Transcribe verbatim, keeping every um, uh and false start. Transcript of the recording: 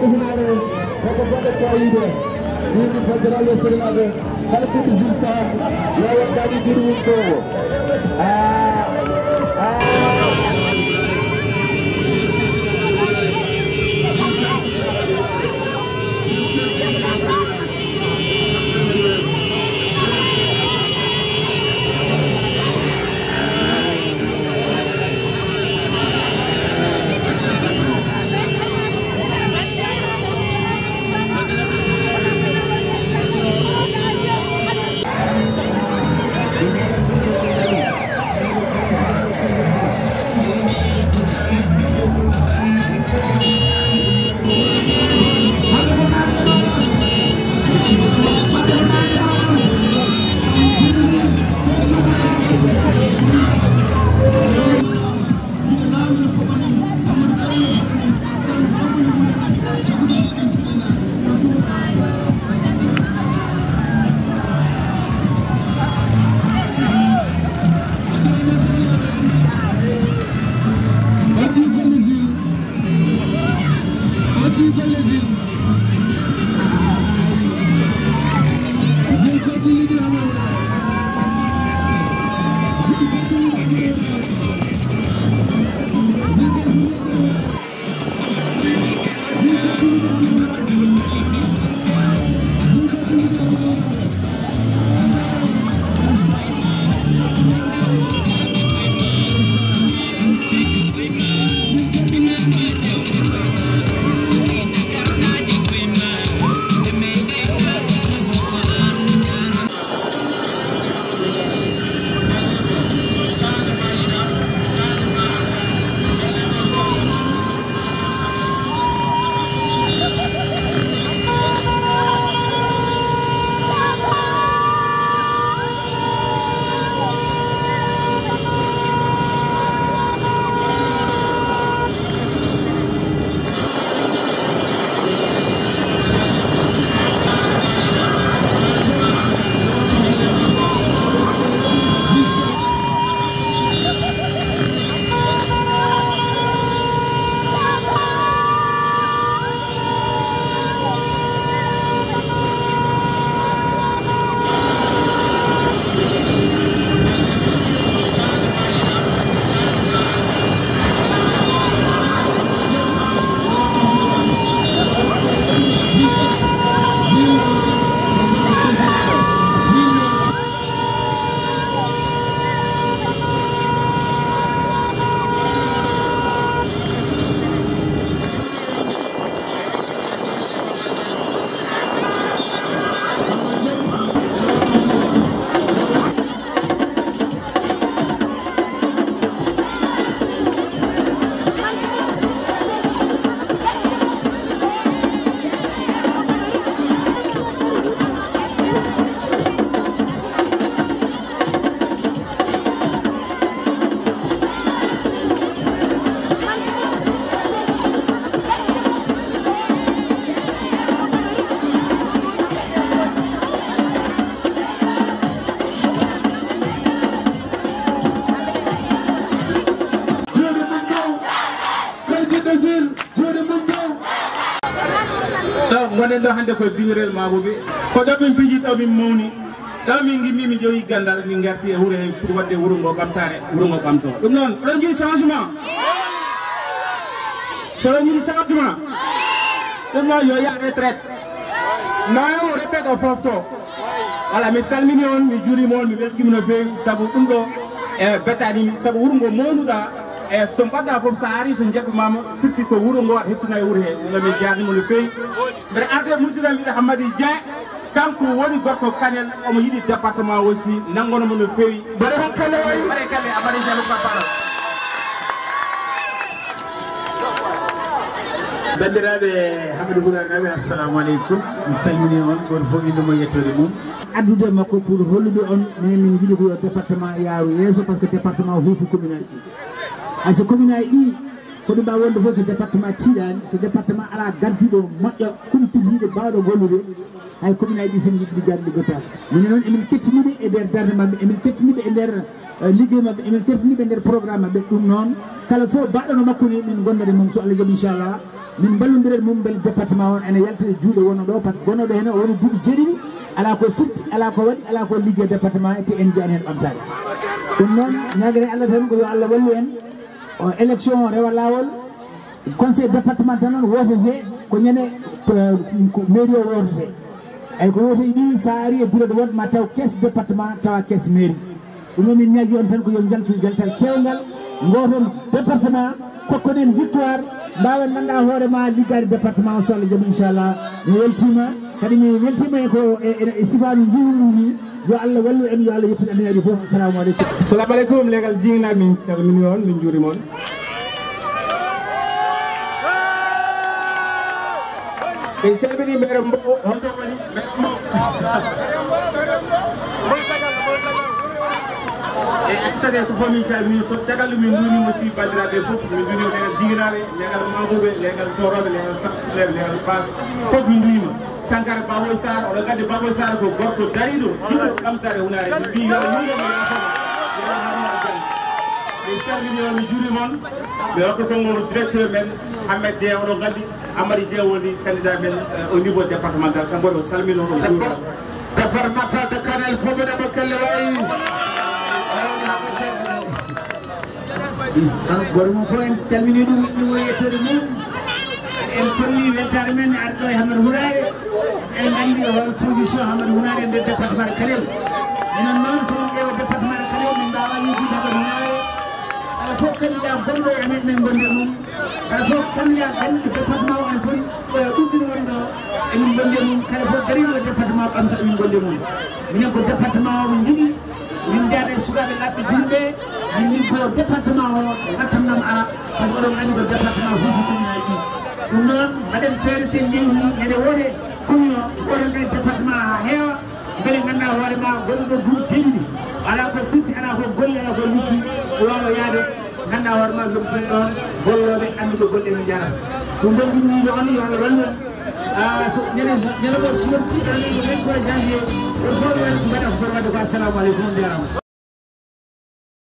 Hinaare, koko baɗata yiide. Ɗum ni fajjara yo sernaaɓe. Kala ko ɗum jim saha. Yo waɗ daɗi jiri wum ko. Ah, ah. Juuɗe mum dow. Kalkidde Sil, juuɗe mum dow. Ɗo ngonen ɗo hannde koye biñorel Maabo ɓe. Ko ɗo min piji, ɗo min mawni. Ɗo min ngimmi, min jowi gandal, min ngarti e wuro he pour waɗde wuro ngo ɓamtaare, wuro ngo ɓamto. Ɗum noon, oɗon njiɗi changement? So oɗon njiɗi changement, ɗum noon yo yaah retraite. Nayo retraite o fofto. Voilà, mi salmini on, mi juurima on, mi weltima no feewi, sabu ɗum ɗo, e, bettaani mi, sabu wuro ngo mawnuɗa, e, so mbaɗɗa fof, so a ari, so njebbamaama, firti ko wuro ngo aɗa hettuna e wuro he. Ɗum ɗo min jaarnima no feewi. Mbeɗa arde musidɗo am wiɗo Hammadi Dieng, kanko woni gorko Kanel, omo yiɗi département aussi, nanngono mo no feewi. Mbaɗe hakkille waay. Mbaɗe galle, a mbaɗe jalo, papa. Banndiraaɓe Hammadi Guraanaaɓe, assalamu aleykum. Mi salmini on, gooto fof innde mum e yettoode mum. Addude makko pour hollude on, minen min njiɗi ko yo département yaaru yeeso, par ce que département huufi commune aji ɗi. Hay so commune aji ɗi, ko ɗi mbaawi wonde fof, so département tiiɗaani, so département alaa gardiiɗo moƴƴo, kumpitiiɗo, baawɗo gollude, hay commune aji ɗi, so njiɗi gardi gottaani. Minen noon, emin kettiniiɓe e nder darnde maɓɓe, emin kettiniiɓe e nder, eh, liggey maɓɓe, emin kettiniiɓe e nder programme maɓɓe. Ɗum noon, kala fof baɗɗo no makko ni, min gondat e mum, so Allah jaɓi, inchallah. Min mballondirat mum mbele département on ene yalta e juuɗe wonno ɗo, par ce que gonnoɗo heen o woni duuɓi jeeɗiɗi, alaa ko firti, alaa ko waɗi, alaa ko liggey département, te en njiyaani heen ɓamtaare. Ɗum noon, ñaagere Allah tan ko yo Allah wallu en, o élection o rewa laawol, conseil départemental noon wootete ko ñande, eh, ko mairie o wootete. Ay ko wootee ɗi, so a ari e bureau de vote ma taw caisse département, tawa caisse mairie. Ɗum noon min ñaagi on tan ko yo njaltu jaltal keewngal, ngooton département, kokkon en victoire, mbaawen ngannduɗaa hoore ma liggaade département o so Allah jaɓi inchallah. Mi weltiima, kadi mi weltiima e ko e, e, e sifaaji njiwmi ni, yo Allah wallu en, yo Allah yettin anniyaji fof. Assalamu aleykum. Assalamu aleykum, leegal Jiinginaaɓe, min calmini on, min njuurima on. En calmini maire Mbogo, hoto woni maire Mbogo? E Aissata, ko fof min calmini, so caggal ɗum min nduuni mo si banndiraaɓe fof, min nduuni leegal Jiinginaaɓe, leegal Mabuɓe, leegal Toroɓe, leegal Sappuleɓe, leegal Baas, fof min nduuyima. Sankara Baboy Sarr, oɗon nganndi Baboy Sarr ko gorko dariiɗo, jiɗɗo ɓamtaare hunaare. Min mbii yo Allah yurmo, yaafo mo, yo Allah harmo aljanna. Min salmini on, min juurima on. Mi hokka konngol directeur men, Ahmed Dieng, oɗon nganndi Amady Dieng woni candidat men, euh, au niveau départemental. Kanko o salmini on, o juurima. Départemental de Kanel, Kombona Bakkelle wayi. Gorko mum fof en calmini ɗum, ɗum o yettude mum. En kolli weltaare men e arɗo e Hammadou Hourare. En nganndi o waɗi position Hammadou Hourare e nder département de Kanel. Minen noon, so min ƴeewa département de Kanel, min mbaawa yejjitde Hammadou Hourare. Kala fof candidat gonɗo e amen, min ngondi e mum. Kala fof candidat gonɗo département o, ene foti, eh, uddini wonde o, emin ngondi e mum. Kala fof dariiɗo e département ɓamta, emin ngondi e mum. Minen ko département o min njiɗi. Min njaada e sukaaɓe laɓɓe julɓe, min liggo département o, ngattam nam ara, par ce que oɗon nganndi ko département huusi commune aji ɗi. Ɗum noon, mbaɗen feere, so en njehii ñande woote commune o, gooto kadi département haa heewa, mbele nganndaa hoore ma, goɗɗo ɗo duuɓi teeɗiɗi, alaa ko firti, alaa ko golle, alaa ko liggi, o waawa yahde, nganndaa hoore ma, lomtene ɗoon gollooɓe annduɓe golle no njarata. Ɗum ɗo ɗum wiide on, yo Allah wallu en. Ah, so, ñande, ñande goo, so yontii, tan ko vingt-trois janvier, ko ɗo mbaɗa ko foti waɗde ko. Assalamu aleykum, on njaaraama.